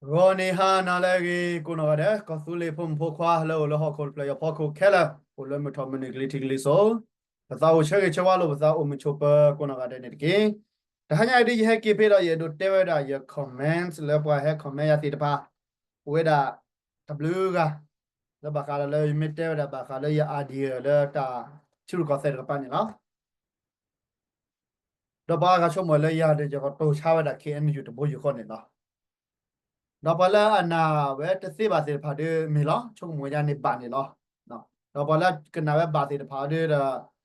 ဂီၤနံၤဟါနၤလၢအဂ့ၤ ကိးနီၢ်ဂၤဒဲး ကီၢ်သူလ့ၤဖိမုၣ်ဖိခွါလၢအိၣ်လၢဟီၣ်ခိၣ်တဖျၢၣ်ယီၤဖီခိၣ်ခဲလၢာ် အိၣ်လၢမုၢ်ထီၣ်မုၢ်နုာ်ကလံၤထံးကလံၤစိး, ပသးအိၣ်ဆၢဂ့ၤဆၢဝါလိာ် ပသးအိၣ်မုာ်ဆိးပၢၤကိးနီၢ်ဂၤဒဲးန့ၣ်တက့ၢ်. တဟါညါအံၤဒ်ယဟဲက့ၤဖဲဒီး ယအဲၣ်ဒိးတဲဝဲဒၣ်ယ comment လၢပှၤဟဲ comment ယၤသ့ၣ်တဖၣ် အိၣ်ဝဲဒၣ်တဘျုးဂၤ လၢဘၣ်ဃးဒီးလၢယမ့ၢ်တဲဝဲဒၣ်ဘၣ်ဃးလၢယ idea လၢတၢ်ထံရူၢ်ကီၢ်သဲးတကပၤန့ၣ်လီၤ. ဒီးပှၤဂၤဆိကမိၣ်လၢယၤဒီး ယကတိၤဆါဝဲဒၣ် K N U တဘိယူၢ်ဃီန့ၣ်လီၤ. ဒီးပှၤလၢအနာ်ဝဲတသ့ဘၣ်သ့ၣ်တဖၣ်ဒီးမ့ၢ်လီၤ, ဆိကမိၣ်ဝဲဒၣ်န့ၣ်ဘၣ်န့ၣ်လီၤ. ဒီးပှၤလၢကနာ်ဝဲဘၣ်သ့ၣ်တဖၣ်ဒီး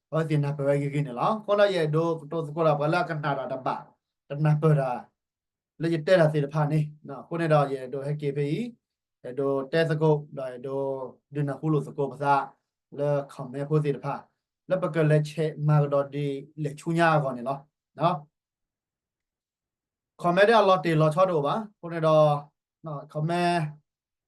အဝဲသ့ၣ်နၢ်ပၢၢ်ဝဲဂ့ၤဂ့ၤန့ၣ်လီၤ. အဃိဒီး ယအဲၣ်ဒိးကတိၤသကိးဒီးပှၤလၢအကနၣ်တၢ်တဘၣ်, တနၢ်ပၢၢ်တၢ် လၢယတဲတၢ်သ့ၣ်တဖၣ်န့ၣ်, အဃိန့ၣ်ဒီး ယအဲၣ်ဒိးဟဲက့ၤဖဲအံၤ, အဲၣ်ဒိးတဲသကိး ဒီးအဲၣ်ဒိးဒုးနၢ်ဟူလိာ်သကိးပသး လၢ comment ဖိသ့ၣ်တဖၣ် လၢပကလဲၤဆဲးမၤကဒီးဒ်လဲၣ်ဆူညါအဂီၢ်န့ၣ်လီၤ. comment ဒီးအလီၤတ့ၢ်လီၤဆီတအိၣ်ဘၣ်. အဃိန့ၣ်ဒီး comment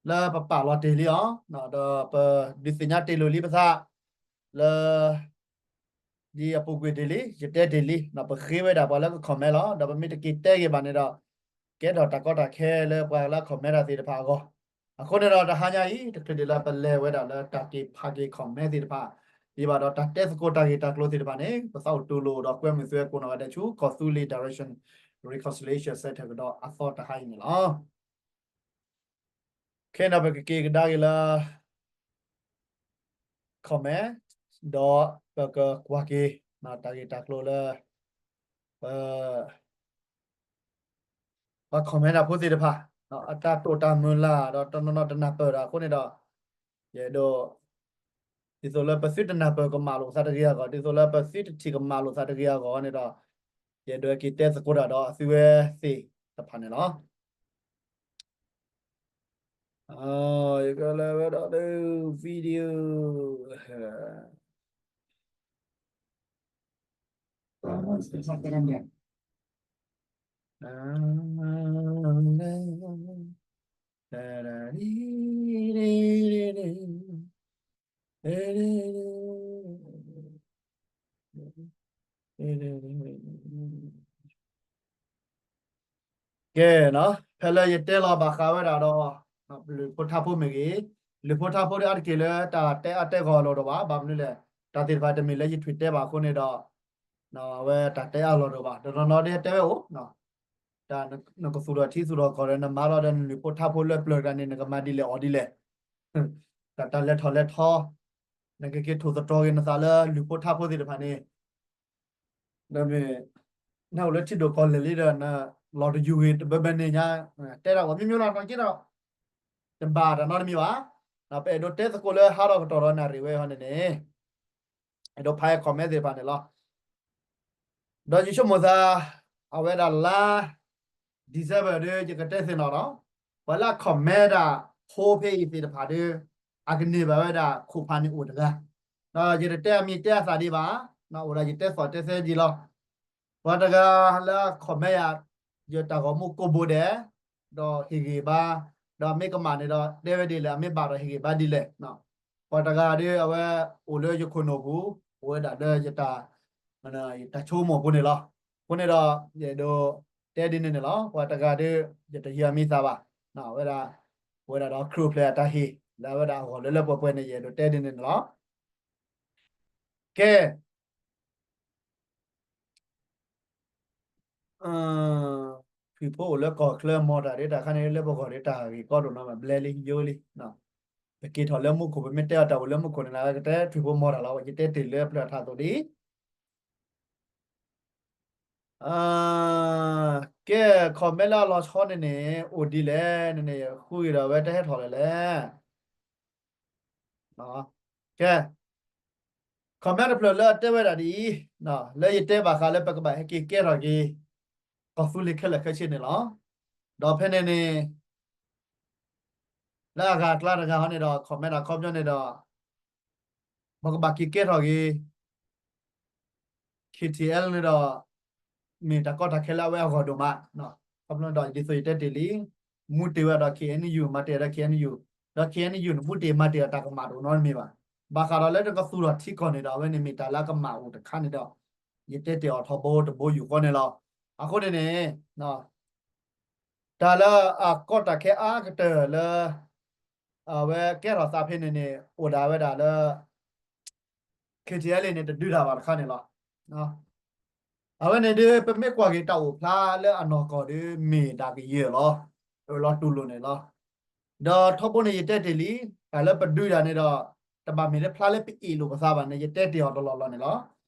လၢပပာ်လီၤတ့ၢ်လံအီၤ, ဒီးပဒုးသ့ၣ်ညါတ့ၢ်လိာ်လံပသး လၢ ဒ်အပူၤကွံာ်တ့ၢ်လံ, ယတဲတ့ၢ်လံ, ပဃ့ဝဲဒၣ်ပှၤလၢက comment လီၤ. ဒီးပမ့ၢ်တက့ၤတဲဂ့ၤဘၣ်န့ၣ်ဒီး ကဲထီၣ်တၢ်ကီတၢ်ခဲလၢပှၤလၢ comment တၢ်သ့ၣ်တဖၣ်အဂီၢ်. အဃိန့ၣ်ဒီးတဟါညါအံၤ တချုးဒံးလၢပလဲၤဝဲဒၣ်လၢတၢ်က့ၤဖးက့ၤ comment သ့ၣ်တဖၣ် ဒ်ဘၣ်ဒီးတၢ်တဲသကိးတၢ်ဂ့ၢ်တၢ်ကျိၤသ့ၣ်တဖၣ်န့ၣ် ပသးအိၣ်တူၢ်လိာ်ဒီးကွဲမုာ်သုဝဲကိးနီၢ်ဂၤဒဲးဆူ ကီၢ်သူလ့ၤ Direction Reconciliation Center ကဒီးအသီတဟါအံၤန့ၣ်လီၤ. ခဲအံၤဒီးပကက့ၤကဒါက့ၤလၢ comment ဒီးပကကွၢ်က့ၤ တၢ်ဂ့ၢ်တၢ်ကျိၤလၢ ပ ပှၤ comment တၢ်ဖိသ့ၣ်တဖၣ် အတၢ်တိာ်တၢ်မုၢ်လၢ် ဒီးတနီၤနီၤတနၢ်ပၢၢ်တၢ်အဃိန့ၣ်ဒီး ယအဲၣ်ဒိး ဒ်သိးလၢပသုတနၢ်ပၢၢ်ကမၣ်လိာ်သးတဂ့ၤအဂီၢ်, ဒ်သိးလၢပသုတထံၣ်ကမၣ်လိာ်သးတဂ့ၤအဂီၢ်န့ၣ်ဒီး ယအဲၣ်ဒိးက့ၤတဲသကိးတၢ်ဒီးအသုဝဲသ့ၣ်တဖၣ်န့ၣ်လီၤ. ယကလဲၤဝဲဒၣ်လၢ video ကဲနီၤ, ဖဲလၢယတဲလီၤဘၣ်ဃးဝဲဒၣ်ဒီး လုၢ်ဖိထါဖိမ့ၢ်ဂ့ၤ, လုၢ်ဖိထါဖိဒီးအါတက့ၢ်လၢတၢ်တဲအါတဲဂီၢ်လိာ်ဒီးဘၣ်, ဘၣ်မနုၤလဲၣ်, တၢ်သ့ၣ်တဖၣ်တမ့ၢ်လၢယထွံၣ်တဲဘၣ်အဃိန့ၣ်ဒီး အဝဲတၢ်တဲအါလိာ်ဒီးဘၣ်, တနီၤနီၤဒ်တဲဝဲအိၣ် တၢ်နကသူၣ်ထီၣ်ထံသူၣ်ထီၣ်ကီၢ်ဒီး နမၤလီၤဒီးနလုၢ်ဖိထါဖိလၢပျၢၤတဂၤန့ၣ် နကမၤဒ်လဲၣ်အီၤဒ်လဲၣ်, တၢ်တၢ်လဲၤထီၣ်လဲၤထီ, နကက့ၤထိၣ်သတြီၤက့ၤနသးလၢလုၢ်ဖိထါဖိသ့ၣ်တဖၣ်န့ၣ်, ဒီးမ့ၢ် နအိၣ်လၢထံဒိၣ်ကီၢ်လဲၢ်လံဒီး နလီၤတယူၤဂ့ၤတဘၢဘၢန့ၣ်ညါ, တဲဒၣ်ပှၤမ့ၢ်မ့ၢ်လီၤနီၤက့ဒီး တဘၣ်တၢ်နီတမံၤဘၣ်, ပအဲၣ်ဒိးတဲသကိးလၢဟါထီၣ်ကတီၢ်ဒီးနၣ်ရံၣ်ဝဲဟီန့ၣ်န့ၣ် အဲၣ်ဒိးဖး comment သ့ၣ်တဖၣ်န့ၣ်လီၤ. ဒီးယဆိကမိၣ်သး အဝဲဒၣ်လါ December ဒီး ယကတဲသ့ၣ်နီၣ်ဒီး ပှၤလၢအ comment ဒၣ်ဖိဖဲအံၤသ့ၣ်တဖၣ်ဒီး အကန့ၢ်ဘၣ်ဝဲဒၣ်ခိၣ်ဖးန့ၣ်အိၣ်တဂၤ, ဒီးယတတဲအမံၤတဲအသၣ်ဒံးဘၣ်, အိၣ်ဒၣ်ယတဲသီၣ်တဲသဲဒံးလီၤ. ပှၤတဂၤလၢအ comment ယၤ ယတၢ်ဂီၤမူကိးဘိဒဲး ဒီးဟ့ၣ်ဂံၢ်ဘါ, ဒီးမ့ၢ်ကမၣ်န့ၣ်ဒီး တဲဝဲဒ်လဲၣ်, အမ့ၢ်ဘၣ်ဒီးဟ့ၣ်ဂံၢ်ဘါဒ်လဲၣ်. ပှၤတဂၤဒီးအဝဲအိၣ်လၢယခိၣ်နူာ်ပူၤ, အိၣ်ဝဲဒၣ်လၢယတၢ် ယတၢ်ဆိကမိၣ်အပူၤန့ၣ်လီၤ. အဃိန့ၣ်ဒီး ယအဲၣ်ဒိးတဲဒ်န့ၣ်န့ၣ်လီၤ. ပှၤတဂၤဒီး ယတဟံးအမံၤသၣ်ဘၣ်, အဝဲဒၣ် အိၣ်ဝဲဒၣ်ဒီး ခရံာ်အိၣ်ဖျဲၣ်အတၢ်ဟ့ၣ် လၢအဝဲဒၣ်အဂီၢ်လၢလၢပှဲၤပှဲၤန့ၣ် ယအဲၣ်ဒိးတဲဒ်န့ၣ်န့ၣ်လီၤ. ကဲ ခရံာ်ဖိအိၣ်လၢကီၢ်ချၢ မီၢ်တၢ်ဒ်တၢ်ခါန့ၣ် လၢပဂီၢ်ဒ်တၢ်ဂ့ၢ်ကီဒိၣ်နီၤ ဘျဲလံ ယိလံ. ပက့ၤထီၣ်လၢမူခိၣ် ပမ့ၢ်တဲအီၤတၢ်အိၣ်လၢမူခိၣ်န့ၣ် နကတဲခရံာ်ဖိမီၢ်တၢ်လီၤ. ယတဲတ့ၢ်လၢပျၢၤထးသိးဒ် ကဲ comment လၢအလီၤဆီန့ၣ်န့ၣ် အိၣ်ဒ်လဲၣ်န့ၣ်န့ၣ် ဃုက့ၤဒီးဝဲတဟဲထီၣ်လၢၤလဲၣ်. ကဲ comment တဖျၢၣ်လၢအတဲဝဲဒၣ်ဒ်အံၤ, လၢယတဲဘၣ်ဃးလၢပကဘၣ်ဟဲက့ၤကဲထီၣ်က့ၤ ကီၢ်သူလ့ၤခဲလၢာ်ခဲဆ့န့ၣ်လီၤ. ဒီးဖဲန့ၣ်န့ၣ် လၢအဂၤအကျါတဂၤဟီန့ၣ်ဒီး comment တၢ်ခီပညီန့ၣ်ဒီး ပကဘၣ်က့ၤကဲထီၣ်က့ၤ K T L န့ၣ်ဒီး မ့ၢ်တၢ်ကီတၢ်ခဲလၢအဝဲအဂီၢ်ဒိၣ်မး. ခီဖျိဒီးဒ်သိးယတဲတ့ၢ်လံ, မူတ့ၢ်ဝဲဒီး K N U မၤတ့ၢ်ဒီး K N U, ဒီး K N U န့ၣ် မူတ့ၢ်မၤတ့ၢ်ဒီးတၢ်ကမၣ်တအိၣ်နီတမံၤဘၣ်. ဘၣ်ဃးဒီးလၢနကသူၣ်ထီၣ်ထံကီၢ်န့ၣ်ဒီး အဝဲန့ၣ်မ့ၢ်တၢ်လၢအကမၣ်အိၣ်တခါန့ၣ်ဒီး ယတဲတ့ၢ်အီၤထီဘိတဘိယူၢ်ဃီန့ၣ်လီၤ. အဃိန့ၣ်န့ၣ် တၢ်လၢအကီတၢ်ခဲအါကတၢၢ်လၢ အဝဲကဲထီၣ်သးဖဲန့ၣ်န့ၣ် အိၣ်ဒၣ်ဝဲဒၣ်လၢ KTLA န့ၣ် တဒုးတၢ်ဘၣ်တခါန့ၣ်လီၤ. အဝဲန့ၣ်ဒုး ပမ့ၢ်ကွၢ်က့ၤတၢ်အိၣ်ဖျါလၢအနီၢ်ကီၢ်ဒုး မ့ၢ်ဒၣ်ကယဲၢ်လီၤ. အၢၣ်လီၤတူၢ်လိာ်န့ၣ်လီၤ. ဒီးထီဘိန့ၣ်ယတဲတ့ၢ်လံ, တၢ်လၢပဒုးတၢ်န့ၣ်ဒီး တဘၣ်မ့ၢ်လၢဖျါလၢပအ့ၣ်လိာ်ပသးဘၣ်န့ၣ် ယတဲတ့ၢ်အီၤတလီၢ်လီၢ်န့ၣ်လီၤ.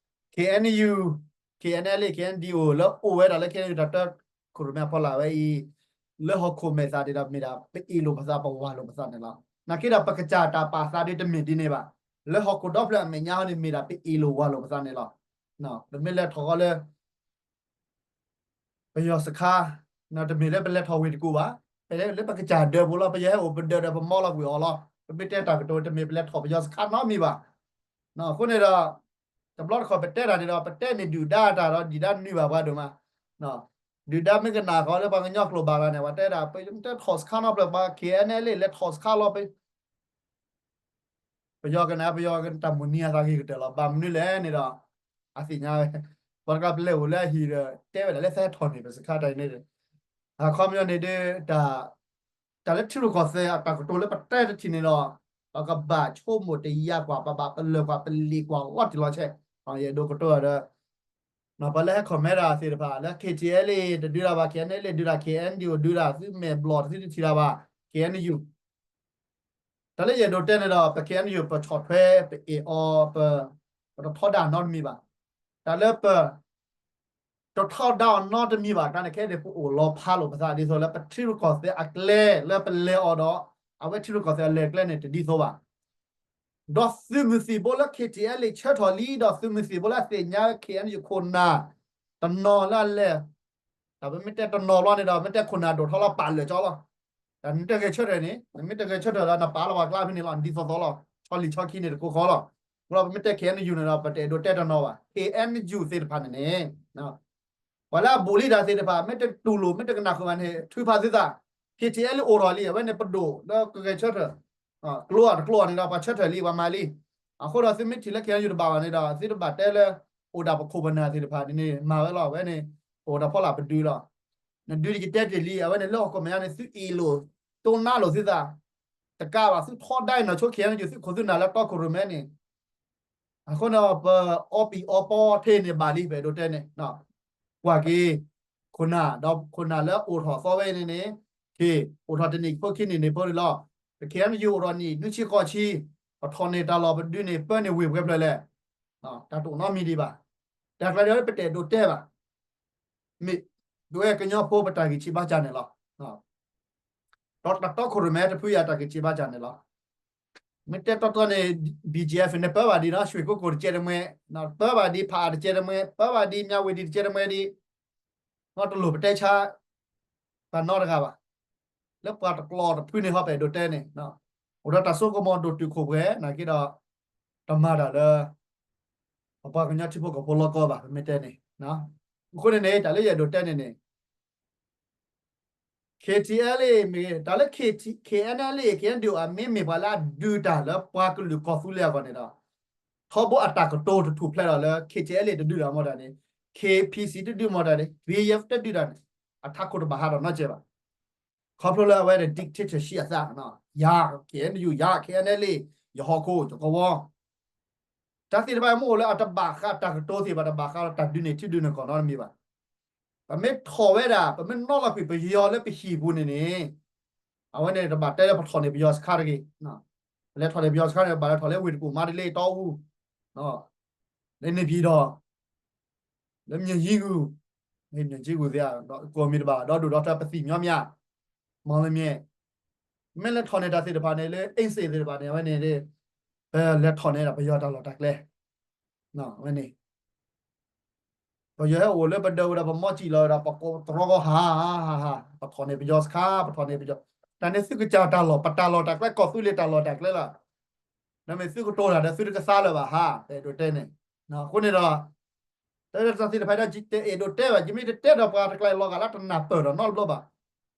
KNU, KNLA, KNDO လၢအိၣ်ဝဲဒၣ်လၢ KNU တၢ်တၢ ခိၣ်ရိၣ်မဲအဖီလာ်ဝဲအံၤ လၢဟီၣ်ခိၣ်မဲာ်သးဒ်ဒီးမ့ၢ်ဒၣ် ပအ့ၣ်လိာ်ပသး ပဝၢ်လိာ်ပသးန့ၣ်လီၤ. နာ်က့ဒီးပကစၢ်တၢ်ပာ်သးဒ်တမ့ၢ်ဒ်န့ၣ်ဘၣ်. လၢဟီၣ်ခိၣ်ဒီဖျၢၣ်အမဲာ်ညါဟီန့ၣ် မ့ၢ်ဒၣ်ပအ့ၣ်လိာ်ဝၢ်လိာ်ပသးန့ၣ်လီၤ. ပမ့ၢ်လဲၤထီၣ်ဃီလၢ ပယီၤစခါ, တမ့ၢ်လၢပလဲၤထီၣ်ဝ့ၢ်တကူၣ်ဘၣ်. ပလဲၤလၢပကစၢ်ဒၢးပူၤလီၤ. ပယီၤဟဲအိၣ်ပဒၢးဒီးပမီလီၤကွံာ်အီၤလီၤ. ပမ့ၢ်တဲတၢ်ကတိၤ တမ့ၢ်ပလဲၤထီၣ်ပယီၤစခါနီတမံၤဘၣ်. အဃိန့ၣ်ဒီး တဘျီတခီၣ်ပတဲတၢ်န့ၣ်ဒီး ပတဲန့ၣ်ဒုၣ်ဒါတၢ်ဒီး ဒုၣ်ဒါနုာ်ဘၣ်ပှၤဒိၣ်မး. ဒုၣ်ဒါမ့ၢ်ကနၣ်ဃီလၢပှၤကညီကျိာ်ဘၣ်လီၤန့ၣ် ပှၤတဲဒၣ် ပတဲထီၣ်စခါနီတဖျၢၣ် ပှၤ KNLA လဲၤထီၣ်စခါလီၤ ပ ပယီၤကနၣ် ပယီၤကတၢ်မိၣ်နံၤအသးဂ့ၤကတၢၢ်လီၤ. ဘၣ်မနုၤလဲၣ်န့ၣ်ဒီး အသ့ၣ်ညါဝဲ ပှၤတခါပလဲၤအိၣ်လၢအဟံၣ်ဒီး တဲဝဲဒၣ်လၢသးထီၣ်န့ၣ် ပစခါတၢ်အံၤန့ၣ် အခီပညီန့ၣ်ဒီး တၢ် တၢ်လၢထံရူၢ်ကီၢ်သဲးအတၢ်ကတိၤလၢပတဲတထံၣ်န့ၣ်ဒီး ပကဘၣ်ဆိကမိၣ်တယာ်ကွၢ် ပဘၣ်ပလၢၢ်ကွၢ် ပလံာ်ကွၢ်လီၤတံၢ်လီၤဆဲး ယအဲၣ်ဒိးကတိၤဒီး ပှၤလၢဟဲ comment တၢ်သ့ၣ်တဖၣ် လၢ KTLA တဒုးတၢ်ဘၣ် KNLA ဒုးတၢ် KNDO ဒုးတၢ် သုမဲာ်ဘျီၣ်သုတထံၣ်တၢ်ဘၣ် KNU တၢ်လၢယအဲၣ်ဒိးတဲန့ၣ်ဒီး ပ KNU ပဆီၣ်ထွဲ ပအ့ၣ်အီၤ ပ ပတထီဒါနီတမံၤဘၣ်. တၢ်လၢပ တထီဒါအီၤနီတမံၤဘၣ် တၢ်န့ၣ်ခဲအံၤန့ၣ် ပအိၣ်လီၤဖးလိာ်ပသးဒ်သိးလၢပထံရူၢ်ကီၢ်သဲးအကျဲလၢပလဲၤအီၤဒီး အဝဲထံရူၢ်ကီၢ်သဲးအလဲၤကျဲန့ၣ် တဒ်သိးဘၣ်. ဒီးသုးမုၢ်သံၣ်ဘိလၢ KTLA ဆၢထီၣ်လံ ဒီးသုးမုၢ်သံၣ်ဘိလၢအသ့ၣ်ညါ KNU ခိၣ်နၢ် တနီၤလၢအလဲၤ ဒီးပမ့ၢ်တဲတနီၤဘျီန့ၣ်ဒီး မ့ၢ်တဲခိၣ်နၢ်ဒိၣ်ထီၣ်လီၤပာ်လၢာ်ကၠီလီၤ. တၢ်နတဂဲၤဆၢထၢၣ်န့ၣ် နမ့ၢ်တဂဲၤဆၢထၢၣ်ဒီး နပာ်လီၤပှၤကျါဖဲန့ၣ်လီၤ ဒ်သိးသိးလီၤ ဆီလံၤဆီခံန့ၣ်တကိးဃီလီၤ. အဃိဒီးပမ့ၢ်တဲ KNU န့ၣ်ဒီး ပတအဲၣ်ဒိးတဲတနီၤဘၣ် KNU သ့ၣ်တဖၣ်န့ၣ်န့ၣ် ပှၤလၢအဘူးလံတၢ်သ့ၣ်တဖၣ် မ့ၢ်တတူၢ်လိာ် မ့ၢ်တကနၣ်ဃုာ်ဘၣ်န့ၣ် ထုးဖးသုသး KTLA အိၣ်ထီၣ်လံ အဝဲန့ၣ်ပဒိၣ်လၢကဂဲၤဆၢထၢၣ် ကျိအတကျိအီၤန့ၣ်ဒီး ပှၤဆၢထၢၣ်လံ ပှၤမၤလံ. အဃိဒီးသုမ့ၢ်ထံၣ်လၢ KNU တဘၣ်ဘၣ်န့ၣ်ဒီး သုတဘၣ်တဲလၢ အိၣ်ဒၣ်ပခိၣ်ပနၢ်သ့ၣ်တဖၣ်န့ၣ် မၤဝဲလီၤ အဝဲန့ၣ် အိၣ်ဒီးဖီလာ်ပဒုးလီၤ. နဒုးယတဲတ့ၢ်လံ အဝဲန့ၣ်လၢဟီၣ်ခိၣ်မဲာ်ညါန့ၣ် သုအ့ၣ်လိာ် တိနါလိာ်သုသး တကးဘၣ်သုထီဒါနီၤဆိ KNU သုးခိၣ်သုးနၢ်လၢတီခိၣ်ရိၣ်မဲန့ၣ် အဃိန့ၣ် ပအီပံၤအီပီထံန့ၣ်ဘၣ်လံ ပအဲၣ်ဒိးတဲန့ၣ် ကွၢ်က့ၤ ခိၣ်နၢ် ဒီးခိၣ်နၢ်လၢအိၣ်ထီၣ်သီဝဲန့ၣ်န့ၣ် က့ၤ အိၣ်ထီၣ်တနံၣ်ဖိခံနံၣ်န့ၣ်ဖိန့ၣ်လီၤ. ပ KNU အိၣ်ထီၣ်နံၣ်နွံဆံဃိးဆံ ပထီၣ်န့ၢ်တၢ်လီၢ်ပဒုးန့ၣ် ပၢန့ၢ်ဝ့ၢ်ပှဲၤဖျၢၣ်လဲၣ်. တၢ်တအိၣ်နီတမံၤဒံးဘၣ်. တၢ်ကျါဒီးပတအဲၣ်ဒိးတဲဘၣ်. မ့ၢ် ဒ်ဝဲကညီဖိပတၢ်ဂံၢ်ဆံးဘါစၢ်န့ၣ်လီၤ. ဒီးတၢ်တီခိၣ်ရိၣ်မဲတဖုအံၤအတၢ်ဂံၢ်ဆံးဘါစၢ်န့ၣ်လီၤ. မ့ၢ်တဲတီတီန့ၣ် BGF န့ၣ် ပၢဘၣ်ဒ်နီၤ ရွှေကုက္ကို တကဲတမှဲ, ပၢဘၣ်ဒ် ဖးအါ တကဲတမှဲ, ပၢဘၣ်ဒ် မြဝတီ တကဲတမှဲဒ်, မ်တလိၣ်ပတဲဆါ ပှၤနီတဂၤဘၣ်. လၢပှၤတကျိာ်တဖုန့ၣ် ဟီပအဲၣ်ဒိးတဲန့ၣ်, အိၣ်ဒီးတၢ်စိကမီၤဒိၣ်တုာ်ခိၣ်ပှဲၤ နာ်က့ဒီး တမၤတၢ်လၢ ပပှၤကညီထံဖိကီၢ်ဖိလီၢ်ကီၢ်ဘၣ် ပမ့ၢ်တဲန့ၣ်. အဃိန့ၣ်န့ၣ် တၢ်လၢယအဲၣ်ဒိးတဲန့ၣ်န့ၣ် KTLA မ့ၢ်ဂ့ၤ တၢ်လၢ KNLA KNDO အမ့မ့ၢ်ပှၤလၢအဒုးတၢ်လၢပှၤကလုာ်ကီၢ်သူလ့ၤအဂီၢ်န့ၣ်ဒီး ထီဘိအတၢ်ကတိၤတထူၣ်ဖျဲးဒီးလၢ KTLA တဒုးတၢ်မီၢ်တၢ်န့ၣ်, KPC တဒုးမီၢ်တၢ်န့ၣ်, BGF တဒုးတၢ်န့ၣ်, အထးခိၣ်တဘၣ်ဟးထီၣ်နီတစဲးဘၣ်. ခီဖျိလၢအဝဲန့ၣ် dictatorship အသး, ယၤ KNU ယၤ KNLA ယဟီၣ်ခိၣ် ယကဝီၤ တၢ်သ့ၣ်တဖၣ်မ့ၢ်အိၣ်လၢအတဘၣ်ဃးတၢ်ကတိၤသ့ၣ်တဖၣ် တဘၣ်ဃးဒီးတၢ်ဒုးန့ၢ်ထံဒုးန့ၢ်ကီၢ်နီတမံၤဘၣ်. ပမ့ၢ်ထီၣ်ဝဲဒၣ် ပမ့ၢ်နီၣ်လီၤကွံာ်ပယီၤလၢပဟံၣ်ပူၤန့ၣ်န့ၣ်, အဝဲန့ၣ်တဘၣ်တဲလၢပထီၣ်န့ၢ်ပယီၤစခါတဂ့ၤ. ပလဲၤထီၣ်န့ၢ်ပယီၤစခါန့ၣ် ဘၣ်လဲၤထီၣ်လၢဝ့ၢ်တကူၣ် မါတလ့တီအူ, လၢန့ၣ်ပံၤဒီး လၢမၠၣ်ကၠံဂူၢ်, မၠၣ်ကၠံဂူၢ်သ့ဧါ, ကိးမံၤတဘၣ် ဒီဒိၣ်ဒီထၢပသံၣ်မညီမညီ, မီလမ့ၢ်, မ့ၢ်လဲၤထီၣ်န့ၢ်တၢ်သ့ၣ်တဖၣ်န့ၣ် လၢအ့စ့ၣ်သ့ၣ်တဖၣ်န့ၣ် အဝဲန့ၣ်, ပလဲၤထီၣ်န့ၢ်ဒၣ်ပယီၤတၢ်လီၢ်တၢ်ကျဲ, အဝဲန့ၣ် ပယီၤဟဲအိၣ်လၢပဒၢးဝဲဒီး ပမီၢ်စံၣ်လီၤဝဲဒီး ပကိးတရီကီၢ်ဟးဟးဟးဟး, ပထီၣ်န့ၢ်ပယီၤစခါ ပထီၣ်န့ၢ်ပယီၤ, တၢ်န့ၣ်သုကစၢ်တၢ်လီၢ် ပတၢ်လီၢ်တၢ်ကျဲ ကီၢ်သူလ့ၤတၢ်လီၢ်တၢ်ကျဲလီၤ. ဒီးမ့ၢ်သုကတိၤတၢ်ဒီးသုတကသါလၢၤဘၣ်ဟါ, ပအဲၣ်ဒိးတဲန့ၣ်, အဃိန့ၣ်ဒီး တၢ်သ့ၣ်တဖၣ်ဒီး ယတအဲၣ်ဒိးတဲဘၣ်, ယမ့ၢ်တတဲဒီးပှၤတကျါလီၤဂာ်လၢတနၢ်ပၢၢ်ဒီးနီတဘျီဘၣ်.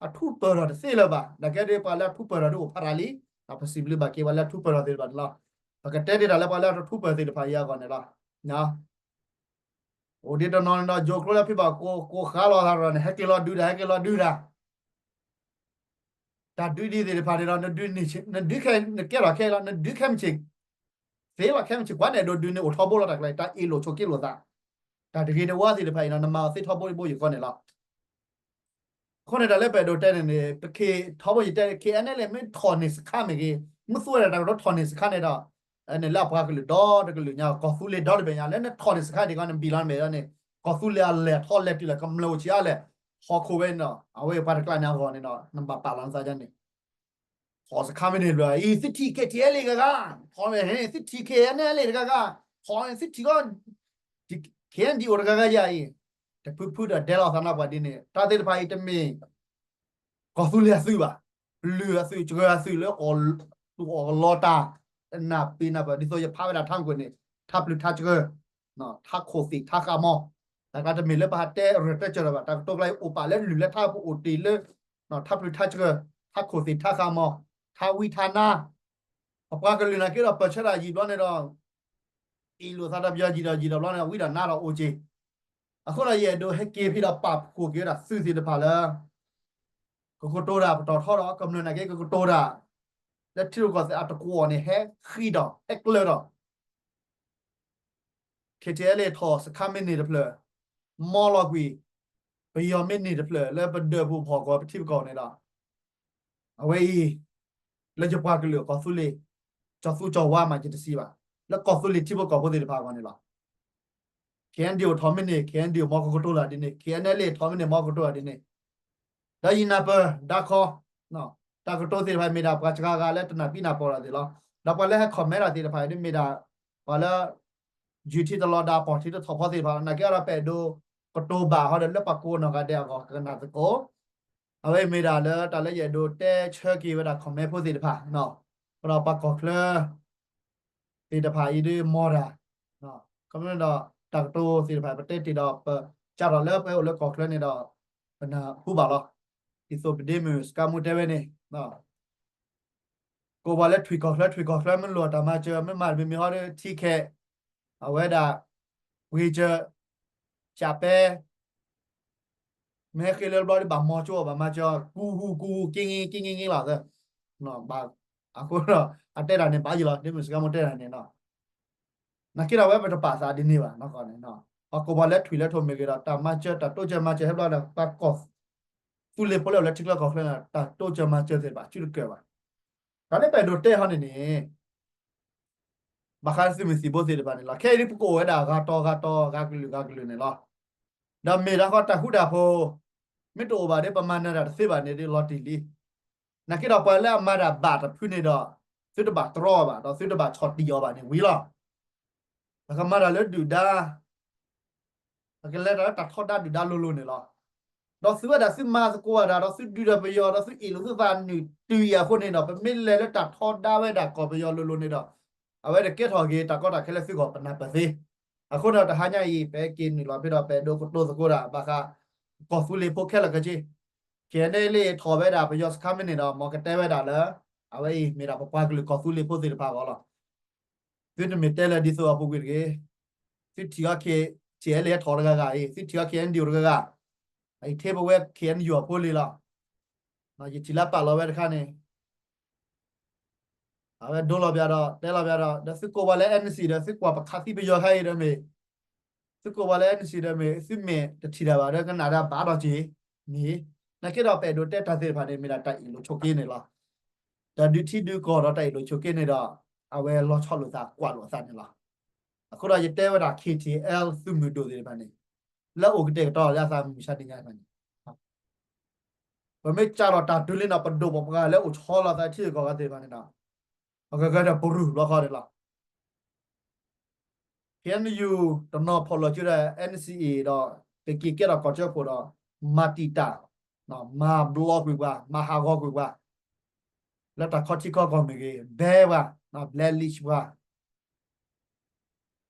အထူးပၢၢ်ထီၣ်တသ့လၢၤဘၣ်. နာ်က့ဒီးပှၤလၢအထူးပၢၢ်ထီၣ်ဒုးအိၣ်ဖးရၤလံ, ပစံးဘျုးဘၣ်က့ၤပှၤလၢအထူးပၢၢ်ထီၣ်သ့ၣ်တဖၣ်န့ၣ်လီၤ. ပကတဲဒၣ်တၢ်လၢပှၤလၢအတထူးပၢၢ်ထီၣ်သ့ၣ်တဖၣ်အံၤအဂီၢ်န့ၣ်လီၤ. အိၣ်ဒံးတနီၤန့ၣ်ဒီး ယိၤကျိလၢဖံဘၣ်ကိး ကိးဃါလီၤသးဒီးန့ၣ် ဟဲက့ၤလီၤဒုးတၢ် ဟဲက့ၤလီၤဒုးတၢ်, တၢ်ဒုးဒ်သ့ၣ်တဖၣ်န့ၣ်ဒီး နဒုးန့ၢ်ဆံး နဒုးခဲ နကဲထီၣ်ခဲလီၤ နဒုးခဲမုၢ်ဆ့ၣ် သ့လီၤ ခဲမုၢ်ဆ့ၣ် ကွၢ်န့ၣ်ဒိးဒုးန့ၢ်အိၣ်ထီဘိလီၤ တၢ်ကျဲ တၢ်အ့ၣ်လိာ်ဆိးက့လိာ်သး တၢ်တဂ့ၤတဝါသ့ၣ်တဖၣ်အံၤဒီး နမၤအီၤသ့ထီဘိတဘိယူၢ်ဃီန့ၣ်လီၤ. အဃိန့ၣ် တၢ်လၢပအဲၣ်ဒိးတဲန့ၣ်န့ၣ် ပခ့ၣ်ထီဘိယတဲ ခဲအံၤန့ၣ်လၢ မ့ၢ်ထီၣ်န့ၢ်စခါမ့ၢ်ဂ့ၤ မ့ၢ်သူဝဲဒၣ်တၢ်ကတိၤထီၣ်န့ၢ်စခါန့ၣ်ဒီး န့ၣ်လၢအပှၤကလုာ်ဒီတကလုာ်ညါ ကီၢ်သူလ့ၤဒီတဘ့ၣ်ညါ လၢနထီၣ်န့ၢ်စခါဒံးကီး နဘံၣ်လီၤနမဲာ်ဒီးန့ၣ် ကီၢ်သူလ့ၤအလဲၤထီၣ်လဲၤတုၤလၢကမျၢၢ်အိၣ်ဆံးအါလဲၣ် ဟီၣ်ခိၣ်ဝဲန့ၣ်ဒီး အဝဲပှၤတကျါန့ၣ်အဂီၢ်န့ၣ်ဒီး နဘၣ်ပာ်လီၤနသးန့ၣ် ထီၣ်စခါမ့ၢ်န့ၢ်ဘျီအံၤ သုထံၣ် ခဲထံၣ်အဲလ့ၣ် ဂၤဂၤ ထီၣ်န့ၢ် သုထံၣ် ခဲအံၤန့ၣ် အဲလ့ၣ် တဂၤဂၤ ထီၣ်န့ၢ် သုထံၣ်ကီး ခဲအံၤဒံးအိၣ်တဂၤဂၤယၤအံၤ တဖုဖုဒီးဒဲလီၤသးနီၢ်ပှၤဒ်န့ၣ် တၢ်သ့ၣ်တဖၣ်အံၤတမ့ၢ် ကီၢ်သူလ့ၤအသုးဘၣ် ပလုၢ်အသုး ကရၢအသုးလၢ သူၣ်အီၣ်ကလီတၢ် နၢ်ပ့ၤနၢ်ပၢၢ် ဒ်သိးယဖးဝဲဒၣ်ထါကွံာ်န့ၣ် ထါပျုၤထါကရၢ ထါခိၣ်သ့ၣ်ထါဃးမီ တၢ်ကျါတမ့ၢ်လၢပဟးတဲရဲၣ်တဲကၢၤဒီးဘၣ် တၢ်ကတိၤကျါအံၤအိၣ်ပာ်လၢလုၢ်လၢထါပအိၣ်တ့ၢ်လၢ ထါပျုၤထါကရၢ ထါခိၣ်သ့ၣ်ထါဃးမီ ထါဝံထါနါ ပပှၤကလုာ်နာ်က့ဒီးပၢၢ်ဆၢတၢ်ယံာ်ဘျီန့ၣ်ဒီး အ့ၣ်လိာ်သးဒီးပယီၤယံာ်ဒီးယံာ်ဒီးဘျီန့ၣ် ဝံဒီးနါဒီးအိၣ်က့ၤ အဃိဒီးယအဲၣ်ဒိးဟဲက့ၤဖဲဒီးပာ်ဖှိၣ်က့ၤဝဲဒၣ်သုးသ့ၣ်တဖၣ်လၢ ကကတိၤတၢ်ပတီၢ်ထီဒီးကမျၢၢ်နာ်က့ ကကတိၤတၢ် လၢထံရူၢ်ကီၢ်သဲးအတကွီၢ်န့ၣ် ဟဲဃံးဒီး ဟဲကျၢၤဒီး ခဲထံၣ်အဲလ့ၣ်ထီၣ်စခါမ့ၢ်န့ၢ်တဖျၢၣ် မီလီၤကွံာ် ပယီၤမ့ၢ်န့ၢ်တဖျၢၣ်လၢပဒၢးပူၤဖီၣ်ကီၢ်ပထံပကီၢ်န့ၣ်ဒီး အဝဲအံၤ လၢယပှၤကလုာ်ကီၢ်သူလ့ၤ ကၠီၤသူကၠီၤဝါမးယတစံးဘၣ် လၢကီၢ်သူလ့ၤထံဖိကီၢ်ဖိသ့ၣ်တဖၣ်အဂီၢ်န့ၣ်လီၤ. ခဲအံၤဒံးအိၣ်ထီၣ်မ့ၢ်န့ၢ် ခဲအံၤဒံးအိၣ် မီကကတိၤလၢဒ်န့ၣ် ခဲအံၤန့ၣ်လ့ၣ်ထီၣ်မ့ၢ်န့ၢ် မီကကတိၤလၢဒ်န့ၣ် ဒီးယနၢ်ပၢၢ်ဒါခီ တၢ်ကတိၤသ့ၣ်တဖၣ်မ့ၢ်ဒၣ်ပှၤစှၤဂၤလၢတနၢ်ပံနၢ်ပီၢ်တၢ်သ့ၣ်လီၤ. ဒီးပှၤလၢဟဲ comment တၢ်သ့ၣ်တဖၣ်အံၤ မ့ၢ်ဒၣ် ပှၤလၢ ယူၤထံတလီၤဒါ ပီၢ်ထံတထီၣ်ဖီသ့ၣ်တဖၣ်လီၤ. နာ်က့ဒီးပအဲၣ်ဒိးကတိၤဘၣ်ဟီဒီးလၢပှၤကိးနီၢ်ဂၤဒဲးအဂီၢ် ကနၣ်သကိး အဝဲအံၤမ့ၢ်ဒၣ်လၢတၢ်လၢယအဲၣ်ဒိးတဲဆၢက့ၤဝဲဒၣ် comment ဖိသ့ၣ်တဖၣ် ဒီးပှၤကီၢ်ချၢ သ့ၣ်တဖၣ်အံၤဒ်မီၢ်တၢ် ခီမ့ၢ်ဒီး တၢ်ကတိၤသ့ၣ်တဖၣ် ပတဲတ့ၢ်ဒီး ပစးထီၣ်လၢပအိၣ်လၢကီၢ်ချၢန့ၣ်ဒီး ပနၢ်ဟူဘၣ်လီၤ. ဒ်သိးပဒ့မုၣ်စကါမူတဲဝဲန့ၣ် ကိးပှၤလၢထွံၣ်ကီၢ်ချၢ ထွံၣ်ကီၢ်ချၢ မ့ၢ်လိၣ်တၢ်မၤစၢၤ မ့ၢ်မၤတမံၤမံၤဟီဒီး ထံခဲ အဝဲဒၣ် ပှ့ၤစၢၤ ကးပဲ မ့ၢ်ဟဲဃ့လၢတဘျီဒီး ဘၣ်မီၤကၠိ ဘၣ်မၤစၢၤ ကူၢ်ဟူကူၢ်ဟူ က့င့က့င့က့လီၤသၢ အဃိဒီး အတဲတၢ်န့ၣ် ဘၣ်ယံၤလီၤ ဒ့မုၣ်စကါမူတဲတၢ်န့ၣ် နာ်က့ဒီးဝဲပတပာ်သးဒ်န့ၣ်ဘၣ်နီၢ်ကီၢ်န့ၣ် ပှၤကိးပှၤလၢထွံၣ်လၢထိၣ်မ့ၢ်ဂ့ၤဒီး တၢ်မၤစၢၤ တၢ်တိစၢၤမၤစၢၤဟဲဘျီဒီး ပှၤကီၢ်သူလ့ၤဖိလၢအိၣ်လၢထံချၢကီၢ်ချၢန့ၣ် တၢ်တိစၢၤမၤစၢၤသ့ၣ်တဖၣ် စုတကၢၢ်ဘၣ်. တၢ်လၢပအဲၣ်ဒိးတဲဟီန့ၣ်န့ၣ် ဘၣ်ဃးသုးမုၢ်သံၣ်ဘိသ့ၣ်တဖၣ်န့ၣ်လီၤ. ခဲအံၤဒ်ပကအိၣ်ဝဲဒၣ်ဂၤတီၤဂၤတီၤ ဂၤကလုာ်ဂၤကလုာ်န့ၣ်လီၤ. ဒီးမ့ၢ်ဒၣ်ဃီတၢ်ဃူတၢ်ဖိး မ့ၢ်တအိၣ်ဘၣ်ဒီး ပမၤနၢၤတၢ်တသ့ဘၣ်န့ၣ်ဒီးလီၤတံၢ်လံ. နာ်က့ဒီးပှၤလၢအမၤတၢ်ဘၣ်တဖုန့ၣ်ဒီး သုတဘၣ်တြီအီၤဘၣ် ဒီးသုတဘၣ်ဆီၣ်တံၢ်အီၤဘၣ်န့ၣ်ဝံၤလီၤ. ပကမၤတၢ်လၢဒုၣ်ဒါ ပကလဲၤတၢ်လၢတၢ်ထီဒါဒုၣ်ဒါလိၤလိၤန့ၣ်လီၤ. ဒီးသုဝဲဒၣ်သုမၤသကိးဝဲဒၣ် ဒီးသုဒုးဒီးပယီၤ ဒီးသုအ့ၣ်လိာ်သုသးနုာ်တုၤအံၤအဃိန့ၣ်ဒီး ပမ့ၢ်လဲၤလၢတၢ်ထီဒါဝဲဒၣ်ကီၢ်ပယီၤလိၤလိၤန့ၣ်ဒီး အဝဲတကဲထီၣ်က့ၤတၢ်ကီတၢ်ခဲလၢသုဂီၢ်ပနၢ်ပၢၢ်သ့. အဃိန့ၣ်ဒီးတဟါညါအံၤ ပဟဲက့ၤနုာ်လီၤဖဲဒီး ပအဲၣ်ဒိးကတိၤသကိးတၢ် ဘၣ်ဃး ကီၢ်သူလ့ၤဖိခဲလၢာ်ခဲဆ့ ခဲအံၤန့ၣ်လ့ၣ်ထီၣ်ဝဲဒၣ် ပယီၤစခါမ့ၢ်န့ၣ်ဒီး မ်ကတဲဝဲဒၣ်လၢ အဝဲအံၤမ့ၢ်ဒၣ်ပပှၤကလုာ်ကီၢ်သူလ့ၤဖိသ့ၣ်တဖၣ်အဂီၢ်လီၤ. သုတမ့ၢ်တဲလၢဒ်သိးအပူၤကွံာ်တဂ့ၤ. သုထံၣ်အီၤ ခဲထံၣ်အဲလ့ၣ်ထီၣ်တဂၤဂၤအံၤ သုထံၣ်အီၤ ခဲအံၤဒံးအိၣ်တဂၤဂၤ အံၤထဲပဝဲ ခဲအံၤယွၤဖိလံၤလီၤ. ယထံၣ်လၢပာ်လီၤဝဲတခါန့ၣ် အဝဲဒိလီၤပျးဒီး တဲလီၤပျးဒီး ဒီးသုကိးပှၤလၢ NCA ဒီး သုကွၢ်ပခးသံပယီၤခါအံၤဒီးမ့ၢ် သုကိးပှၤလၢ NCA ဒီးမ့ၢ် သုမ့ၢ်တထံၣ်တၢ်ဘၣ်ဒီး ကနၣ်တၢ်ဘၣ်ဒီးက့ၤန့ၣ် နာ်က့ဒီးပအဲၣ်ဒိးတဲတၢ်သ့ၣ်တဖၣ်န့ၣ် မ့ၢ်ဒၣ်တၢ်အ့ၣ်လိာ်ဆိးက့န့ၣ်လီၤ. တၢ်ဒုးထံဒုးကီၢ်ဒီးတၢ်အ့ၣ်လိာ်ဆိးက့န့ၣ်ဒီး အဝဲလီၤဆီလိာ်သးကွၢ်လိာ်အသးန့ၣ်လီၤ. အဃိဒီးယတဲဝဲဒၣ် ခဲထံၣ်အဲလ့ၣ် သုးမုၢ်ဒိၣ်သ့ၣ်တဖၣ်န့ၣ် လၢအိၣ်ကတဲာ်ကတီၤလၢအသးမုၢ်မဆါတနံၤညါတဖၣ်န့ၣ် ပမ့ၢ်စးထီၣ်တၢ်ဒုးလံန့ၣ် ပဒိၣ်ပပှၢ်လၢအိၣ်ဆီလီၤသးထံဂုၤကီၢ်ဂၤသ့ၣ်တဖၣ်န့ၣ်ဒီး ပကဂၤဒီးပရူၢ်ဘျီဃီန့ၣ်လီၤ. ခဲအံၤ တနီၤဖီၣ်လိာ်စုဒီး NCA ဒီး ကက့ၤကဲထီၣ်ကီၢ်စၢဖှိၣ်ဒီး မၤတံာ်တာ် မၤဘျီကွံာ်ပှၤ မၤဟးဂီၤကွံာ်ပှၤ လၢတၢ်ခီထံခီကီၢ်မ့ၢ်ဂ့ၤ ဘဲပှၤ blacklist ပှၤ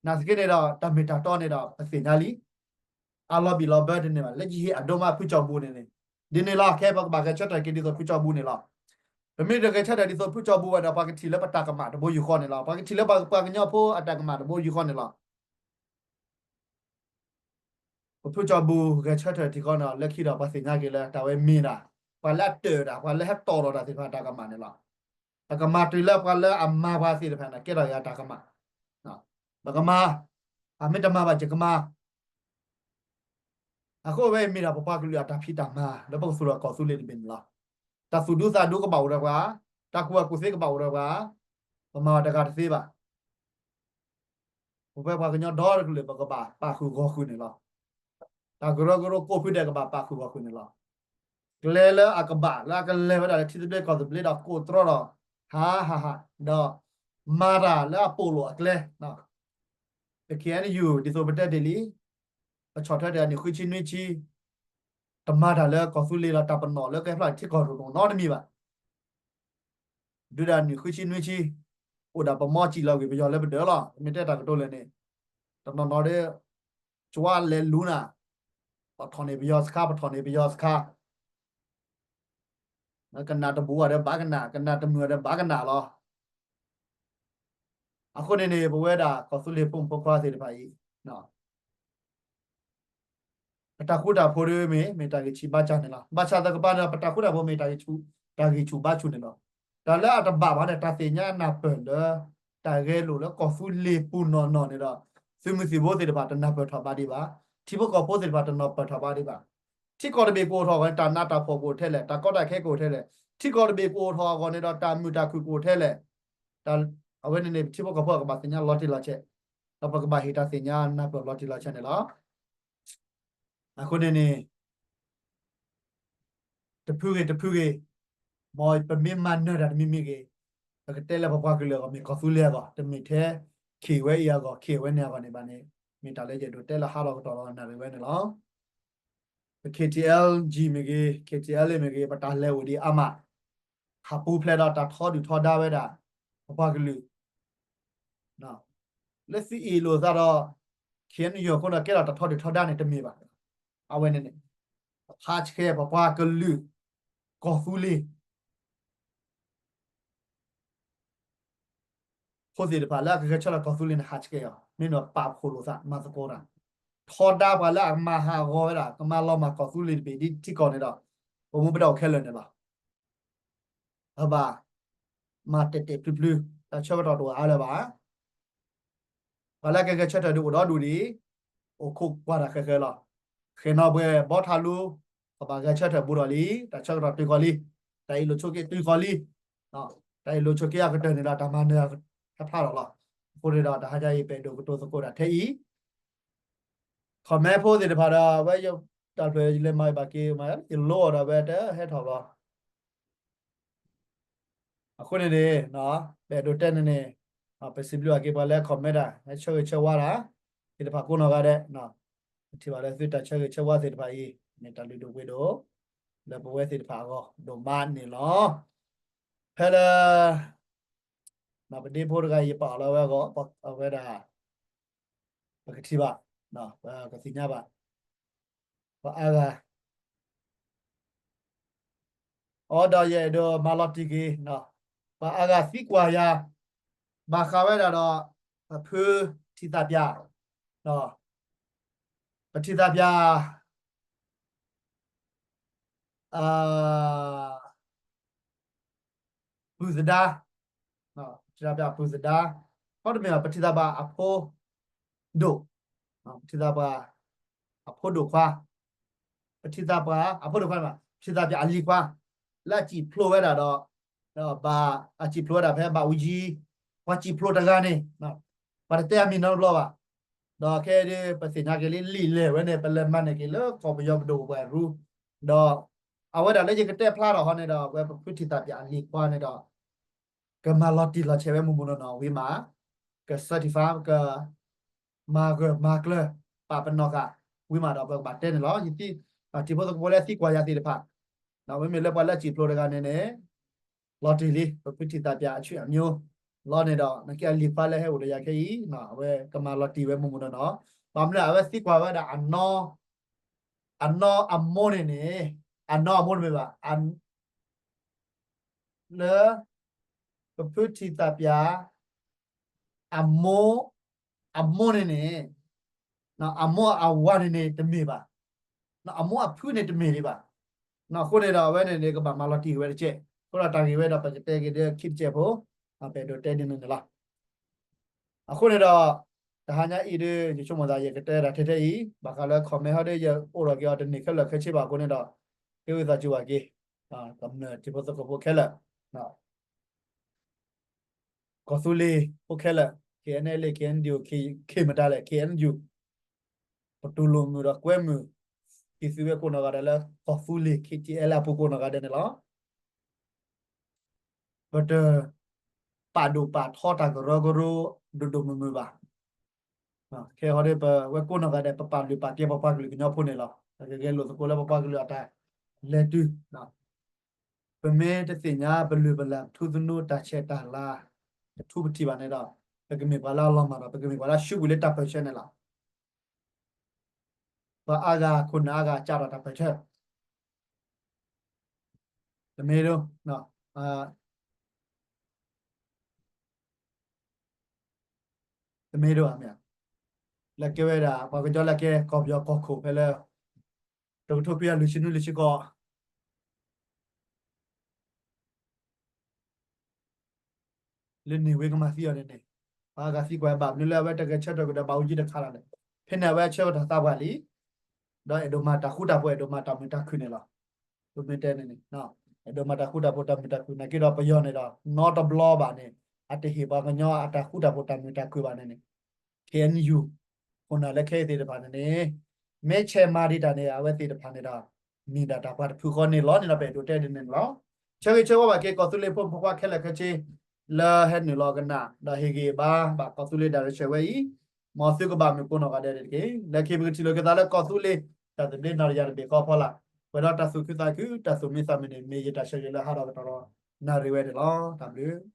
နာ်သက့န့ၣ်ဒီး တၢ်မ့ၢ်တၢ်တီန့ၣ်ဒီး ပသ့ၣ်ညါလံ. အလီၤဘံၣ်လီၤဘၢတန့ၢ်ဘၣ် လၢယဟ့ၣ်အဒိမးဖုကၠီၤဘူန့ၣ်န့ၣ် ဒ်န့ၣ်လီၤ. ခဲပကဘၣ်ဂဲၤဆၢထၢၣ်က့ၤဒ်သိးဖုကၠီၤဘူန့ၣ်လီၤ. ပမ့ၢ်တဂဲၤဆၢထၢၣ်ဒ်သိးဖုကၠီၤဘူဘၣ်ဒီး ပှၤကထံၣ်လၢပတၢ်ကမၣ်တဘိယူၢ်ဃီန့ၣ်လီၤ. ပှၤကထံၣ်လၢပှၤကညီဖိအတၢ်ကမၣ်တဘိယူၢ်ဃီန့ၣ်လီၤ. ပဖုကၠီၤဘူဂဲၤဆၢထၢၣ်ထံဃီန့ၣ် လၢခံဒီးပှၤသ့ၣ်ညါက့ၤလၢတၢ်ဝဲမ့ၢ်ဒၣ် ပှၤလၢအတၢၢ်တၢ် ပှၤလၢဟဲတီၢ်ထီၣ်တၢ်သ့ၣ်တဖၣ်အတၢ်ကမၣ်န့ၣ်လီၤ. ပကမၤတုၤလၢပှၤလၢအမၤပှၤသ့ၣ်တဖၣ်န့ၣ် ကဲထီၣ်က့ၤအတၢ်ကမၣ်, ပကမၤ, အမ့ၢ်တမၤဘၣ်ယကမၤ အဃိဝဲအံၤမ့ၢ်ဒၣ်ပပှၤကလုာ်အတၢ်ဖံးတၢ်မၤလၢပကသူၣ်ထီၣ်ကီၢ်သူလ့ၤတဘ့ၣ်န့ၣ်လီၤ. တၢ်သူၣ်ဒူသးဒူကဘၣ်အိၣ်ဒီးပှၤ, တၢ်ကူၣ်ဘၣ်ကူၣ်သ့ကဘၣ်အိၣ်ဒီးပှၤ, ပမၤအီၤတဂၤတသ့ဘၣ်. ပဝဲပှၤကညီဒီတကလုာ် ပကဘၣ်ပာ်ဃုာ်ဂီၢ်ဃုာ်န့ၣ်လီၤ. တၢ်ကရၢကရိကိးဖုဒဲးကဘၣ်ပာ်ဃုာ်ဂီၢ်ဃုာ်န့ၣ်လီၤ. ကျဲလၢအကဘၣ်လၢအကလဲၤဝဲဒၣ်လၢထံသဘျ့ကီၢ်သဘျ့ဒီးကိးတြီဒီး ဟးဟးဟးဒီး မၤတၢ်လၢအပိာ်လိာ်အကျဲ ပ K N U ဒ်သိးပတဲတ့ၢ်လံ, ပဆီၣ်ထွဲတ့ၢ်အနံၣ်ဃုဆံနွံဆံ, တမၤတၢ်လၢကီၢ်သူလ့ၤဒီးတၢ်ပနီၣ်လၢကဟဲဖျါထံကီၢ်တအိၣ်နီတမံၤဘၣ်. ဒုးဒၣ်နံၣ်ဃုဆံနွံဆံ, အိၣ်ဒၣ်ပမီစံၣ်လီၤကွံာ်ပယီၤလၢပဒၢးလီၤ. မ့ၢ်တဲတၢ်ကတိၤလဲၣ်န့ၣ်, တနီၤနီၤဒီး ကၠွလဲၤလူၤနၤ, ပထီၣ်န့ၢ်ပယီၤစခါ, ပထီၣ်န့ၢ်ပယီၤစခါ, ကနၣ်တဘူၣ်ဝဲဒီးဘၣ်ကနၣ်, ကနၣ်တမုာ်ဝဲဒီးဘၣ်ကနၣ်လီၤ. အဃိန့ၣ်န့ၣ် ပဝဲဒၣ်ကီၢ်သူလ့ၤဖိမုၣ်ဖိခွါသ့ၣ်တဖၣ်အံၤ ပတၢ်ဃူတၢ်ဖိးဒ်မ့ၢ် မ့ၢ်တၢ်ဂံၢ်ဆူၣ်ဘါစၢ်န့ၣ်လီၤ. ဘၣ်ဆၣ်သကပၤန့ၣ် ပတၢ်ဃူတၢ်ဖိးမ့ၢ်တၢ်ဂံၢ်ဆူၣ်, တၢ်ဂံၢ်ဆူၣ်ဘါဆူၣ်န့ၣ်လီၤ. တၢ်လၢအတဘၣ်ဘၣ်န့ၣ် တၢ်သ့ၣ်ညါနၢ်ပၢၢ်လၢ တၢ်ဂဲၤလိာ်လၢကီၢ်သူလ့ၤပူၤနီၢ်နီၢ်န့ၣ်ဒီး သုးမုၢ်သံၣ်ဘိသ့ၣ်တဖၣ်တနၢ်ပၢၢ်ထီၣ်ဘါဒံးဘၣ်, ထံဖိကီၢ်ဖိသ့ၣ်တဖၣ်တနၢ်ပၢၢ်ထီၣ်ဘါဒံးဘၣ်. ထံကီၢ်တဘ့ၣ်ကအိၣ်ထီၣ်အဂီၢ်န့ၣ် တၢ်နးတၢ်ဖှီၣ်ကအိၣ်ထဲလဲၣ်, တၢ်ကီတၢ်ခဲကအိၣ်ထဲလဲၣ်, ထံကီၢ်တဘ့ၣ်ကအိၣ်ထီၣ်အဂီၢ်န့ၣ်ဒီး တၢ်မုာ်တၢ်ခုၣ်ကအိၣ်ထဲလဲၣ်. အဝဲန့ၣ်န့ၣ် ထံဖိကီၢ်ဖိကဘၣ်သ့ၣ်ညါလီၤတံၢ်လီၤဆဲး, ဒီးပကဘၣ်ဟ့ၣ်တၢ်သ့ၣ်ညါနၢ်ပၢၢ်လီၤတံၢ်လီၤဆဲးန့ၣ်လီၤ. အဃိန့ၣ်န့ၣ် တဖုဂ့ၤတဖုဂ့ၤ, မ်ပမ့ၢ်မၤနၢၤတၢ်တမံၤမံၤဂ့ၤ, ပကတဲလၢပပှၤကလုာ်အဂီၢ် မ့ၢ်ကီၢ်သူလ့ၤအဂီၢ်, တမ့ၢ်ထဲခ့ၣ်ဝဲအံၤအဂီၢ်, ခ့ၣ်ဝဲန့ၣ်အဂီၢ်န့ၣ်ဘၣ်န့ၣ်, မ့ၢ်တၢ်လၢယအဲၣ်ဒိးတဲလၢဟါလီၤကတီၢ်လီၤနၣ်ရံၣ်ဝဲန့ၣ်လီၤ. ပ K T L G မ့ၢ်ဂ့ၤ, K T L A မ့ၢ်ဂ့ၤ, ပတၢ်လဲၤအိၣ်ဒံးအါမး, ဟးပူၤဖျဲးဒီးတၢ်ထီဒုၣ်ထီဒါဝဲဒၣ် ပပှၤကလုာ် လၢသုအ့ၣ်လိာ်သးဒီး K N U အဃိန့ၣ် ကဲထီၣ်တၢ်ထီဒုၣ်ထီဒါန့ၣ်တမ့ၢ်ဘၣ်. အဝဲန့ၣ်န့ၣ် ဟးဆှဲးပပှၤကလုာ် ကီၢ်သူလ့ၤ ဖိသ့ၣ်တဖၣ်လၢအကဂဲၤဆၢထၢၣ်ကီၢ်သူလ့ၤန့ၣ် ဟးဆှဲးအီၤ, မ့ၢ်န့ၣ်ပာ်ဖှိၣ်လိာ်သး မၤသကိးတၢ်, ထီဒါပှၤလၢအမၤဟးဂီၤဝဲဒၣ် ကမၤလီၤမၢ်ကီၢ်သူလ့ၤတဘ့ၣ်ဒ်ထံကီၢ်န့ၣ်ဒီး ပမူပဒါအိၣ်ခဲလၢာ်န့ၣ်လီၤ. အဘၣ်မၤတဲာ်တဲာ်ဖျုးဖျုး, တၢ်ဆၢကတီၢ်တအိၣ်အါလၢၤဘၣ်. ပှၤလၢကဂဲၤဆၢထၢၣ်ဒုးအိၣ်ဒီဒူၣ်ဒံး, အိၣ်ခိးကွၢ်တၢ်ဃဲၤဃဲၤလီၤ. ဃဲၤနီၤပှဲၤဘီထးလူ, ကဘၣ်ဂဲၤဆၢထၢၣ်ဘူးထီၣ်လံ, တၢ်ဆၢကတီၢ်တုၤဃီၤလံ, တၢ်အ့ၣ်လိာ်ဆိးက့တုၤဃီၤလံ, တၢ်အ့ၣ်လိာ်ဆိးက့အကတၢၢ်န့ၣ်ဒီး တၢ်မၤနၢၤဟဲဖျါထီၣ်လီၤ. အဃိန့ၣ်ဒီး တဟါညါအံၤ ပအဲၣ်ဒိးကတိၤသကိးတၢ်ထဲအံၤ comment ဖိသ့ၣ်တဖၣ်ဒီး အဝဲတၢ်ဖျၢၣ်ယလဲၤမၤဘၣ်က့ၤမး ယလိအီၤဒီးအဝဲတဟဲထီၣ်ဘၣ်. အဃိန့ၣ်န့ၣ် ပအဲၣ်ဒိးတဲန့ၣ်န့ၣ် ပစံးဘျုးအက့ၤပှၤလၢ comment တၢ် ဟဲဆၢဂ့ၤဆၢဝါတၢ် သ့ၣ်တဖၣ်ကိးနီၢ်ဂၤဒဲး, ပထံၣ်ဘၣ်လၢသုတၢ်ဆၢဂ့ၤဆၢဝါသ့ၣ်တဖၣ်အံၤ မ့ၢ်တၢ်လုၢ်ဒိၣ်ပှ့ၤဒိၣ် လၢပဝဲသ့ၣ်တဖၣ်အဂီၢ်ဒိၣ်မးန့ၣ်လီၤ. ဖဲလၢ ပဒ့ဖိတဂၤအံၤ ယပာ်အီၤလၢအဝဲအဂီၢ် အဝဲဒၣ် ပကထံၣ်ဘၣ်, ပကသ့ၣ်ညါဘၣ်, ပှၤအါဂၤ အီၤဒီးယအဲၣ်ဒိးမၤလီၤတံၢ်က့ၤ, ပှၤအါဂၤသံကွၢ်ယၤ, ဘၣ်ဃးဝဲဒၣ်ဒီး ပဖုထံၣ်သးပၠး, ပထံၣ်သးပၠး ပုၢ်သဒါ, ပထံၣ်သးပၠးပုၢ်သဒါ, ခီတမ့ၢ်ဘၣ် ပထံၣ်သးပှၤအဖိဒိၣ်, ပထံၣ်သးပှၤအဖိဒိၣ်ခွါ, ပထံၣ်သးပှၤအဖိဒိၣ်ခွါန့ၣ်ဘၣ် ပထံၣ်သးပၠးအလံၤခွါ, လၢအစံၣ်ဖျိဝဲဒၣ်ဒီး ဘၣ်အစံၣ်ဖျိဝဲဒၣ်ဖဲဘၣ်အူကၠံ, ပှၤစံၣ်ဖျိတဂၤန့ၣ်, ပှၤတတဲအမံၤနီတဘျီဘၣ်, ဒီးခဲအံၤဒ် ပသ့ၣ်ညါက့ၤလံ လံာ်လဲၢ်ဝဲန့ၣ် ပလဲၤမၤန့ၢ်က့ၤလၢကီၢ်ပယီၤပဒိၣ်ပှၤရူ, ဒီး အဝဲဒၣ်လၢယကတဲဖျါထီၣ်ဟီန့ၣ်ဒီး အဝဲပဖုထံၣ်သးပၠးအလံၤခွါန့ၣ်ဒီး ကမၤလီၤတံၢ်လီၤဆဲးဝဲမုၢ်မုၢ်နီၢ်နီၢ်ဝံၤမး, က certify က မၤဂၢၢ်မၤကျၢၤ ပာ်ပနီၣ်ဃာ်ဝံၤမးဒီး ပကဘၣ်တဲန့ၣ်လီၤ. ယသံၣ် ထံဖိကီၢ်ဖိလၢသံကွၢ်ယၤသ့ၣ်တဖၣ်, မ့မ့ၢ်လၢပှၤလၢအစံၣ်ဖျိတဂၤန့ၣ်န့ၣ် လီၤတံၢ်လံ ပဖုထံၣ်သးပၠးအဆွေမျိုးလီၤန့ၣ်ဒီး နက့အလံၤခွါလၢဟဲအိၣ်ဒီးယၤခဲအံၤ အဝဲကမၤလီၤတံၢ်ဝဲမုၢ်မုၢ်နီၢ်နီၢ်, ဘၣ်မနုၤအဝဲသံကွၢ်ဝဲဒၣ် အနီၢ်အမိၢ်န့ၣ်န့ၣ်, အနီၢ်အမိၢ်တမ့ၢ်ဘၣ် လၢ ပဖုထံၣ်သးပၠး အမိၢ်, အမိၢ်န့ၣ်န့ၣ်, အမိၢ်အဝၤန့ၣ်န့ၣ်တမ့ၢ်ဘၣ်, အမိၢ်အဖုန့ၣ်တမ့ၢ်ဒံးဘၣ်. အဃိန့ၣ်ဒီး အဝဲန့ၣ်န့ၣ် ကဘၣ်မၤလီၤတံၢ်ဝဲတကဲး, အဃိဒီးတၢ်ဂ့ၢ်ဝဲဒီး ပကတဲက့ၤဒီးခံတကဲးဖိ, ပအဲၣ်ဒိးတဲဒ်န့ၣ်န့ၣ်လီၤ. အဃိန့ၣ်ဒီး တဟါညါအံၤဒီး ယဆိကမိၣ်သး ယကတဲဒၣ်ထဲထဲအံၤ, ဘၣ်ဃးလၢ comment ဟီဒီး ယအိၣ်ထီၣ်က့ၤအီၤတန့ၢ်ခဲလၢာ်ခဲဆ့ဘၣ်အဃိန့ၣ်ဒီး ဟ့ၣ်ဂံၢ်သးစူၤဘၣ်က့ၤ ကမျၢၢ်တံၤဖိသကိးဖိခဲလၢာ်, ကီၢ်သူလ့ၤဖိခဲလၢာ်, KNLA, KNDO, K, K မတၤလဲၣ်, KNU, ပတူၢ်လိာ်မုာ်ဒီးကွဲမုာ် က့ၤသုးဝဲကိးနီၢ်ဂၤဒဲးလၢ ကီၢ်သူလ့ၤ KTLA အပူၤကိးနီၢ်ဂၤဒဲးန့ၣ်လီၤ. ပတပာ်ဒိၣ်ပာ်ထီတၢ်ကရၢကရိ ဒိၣ်ဒိၣ်မုၢ်မုၢ်ဘၣ်. ခဲအံၤဒီး ပဝဲကိးနီၢ်ဂၤဒဲး ပပာ်လုၢ်ပာ်ကဲပပှၤကလုာ်ကညီဖိန့ၣ်လီၤ. ပကဂဲၤလိာ်သကိးလၢပပှၤကလုာ်အတၢ်လဲၤတုၤ ပမ့ၢ်တသ့ၣ်ညါ ပလုၢ်ပလၢ် ပထူသနူတၢ်ဆဲးတၢ်လၤ ပထူပထံးဘၣ်န့ၣ်ဒီး ပကမ့ၢ်ပှၤလၢအလီၤမၢ်ဒီး ပကမ့ၢ်ပှၤလၢအဆူးကွံာ်လၢတၢ်ပၢၢ်ဆၢန့ၣ်လီၤ. ပှၤအါဂၤခိၣ်နၢ်အါဂၤကးထီၣ်တၢ်ပၢၢ်ဆၢ တမ့ၢ်ဒိ တမ့ၢ်ဒိ လၢကဲဝဲဒၣ် ပှၤကညီလၢကဲကီၢ်ပယီၤကီၢ်ခိၣ်ဖဲလၢ တကထိခွံကယၤလွံၢ်ဆံနွံလွံၢ်ဆံဃိး လၢန့ၣ်ဝဲကမၤသံအီၤန့ၣ်န့ၣ်, ပှၤအါဂၤသံကွၢ်ဘၣ်မနုၤလၢအဝဲတဂဲၤဆၢထၢၣ်ကဒီးဘၣ်အူကၠံတခါလီၤန့ၣ်, ဖဲန့ၣ်အဝဲဆၢကတီၢ်သးပှၢ်လံ, ဒီးအဲၣ်ဒိးမၤတၢ်ဃူတၢ်ဖိး အဲၣ်ဒိးမၤတၢ်မုာ်တၢ်ခုၣ်န့ၣ်လီၤ. ပမ့ၢ်တဲန့ၣ်န့ၣ်, အဲၣ်ဒိးမၤတၢ်ဃူတၢ်ဖိးတၢ်မုာ်တၢ်ခုၣ် နာ်က့ဒီးပယီၤန့ၣ်ဒီး နီတဘျီဘၣ်န့ၣ် အတဟ့ၣ်ပှၤကညီအတၢ်ဃူတၢ်ဖိးတၢ်မုာ်တၢ်ခုၣ်ဘၣ်န့ၣ်န့ၣ်, KNU ခိၣ်နၢ်လၢခဲအံၤသ့ၣ်တဖၣ်န့ၣ်န့ၣ်, မ့ၢ်ဆဲးမၤဒံးတၢ်န့ၣ် အဝဲသ့ၣ်တဖၣ်န့ၣ်ဒီး မ့ၢ်ဒၣ်တၢ်ပှၤတဖုဃီန့ၣ်လီၤန့ၣ်ဒီး ပအဲၣ်ဒိးတဲဒ်န့ၣ်န့ၣ်လီၤ. ဆၢဂ့ၤဆၢဝါဘၣ်က့ၤ ကီၢ်သူလ့ၤဖိမုၣ်ဖိခွါခဲလၢာ်ခဲဆ့ လၢဟဲနုာ်လီၤကနၣ် ဒီးဟ့ၣ်ဂံၢ်ဘါဘၣ်ကီၢ်သူလ့ၤ direction ဝဲအံၤ, မ်သုကဘၣ်မုာ်ကိးနီၢ်ဂၤဒဲးန့ၣ်တက့ၢ်. လၢခံပကထံၣ်လိာ်က့ၤသးလၢကီၢ်သူလ့ၤ တၢ်သဘျ့နီၢ်တယၢ်တဘ့ၣ်ဃီအဖီလာ်, ပှဲၤဒီးတၢ်သူၣ်ခုသးခု တၢ်သူၣ်မံသးမုာ်န့ၣ် မ့ၢ်ယတၢ်ဆၢဂ့ၤလၢဟးထီၣ်ကတီၢ်ဒီးနၣ်ရံၣ်ဝဲန့ၣ်လီၤ. တၢ်ဘျုး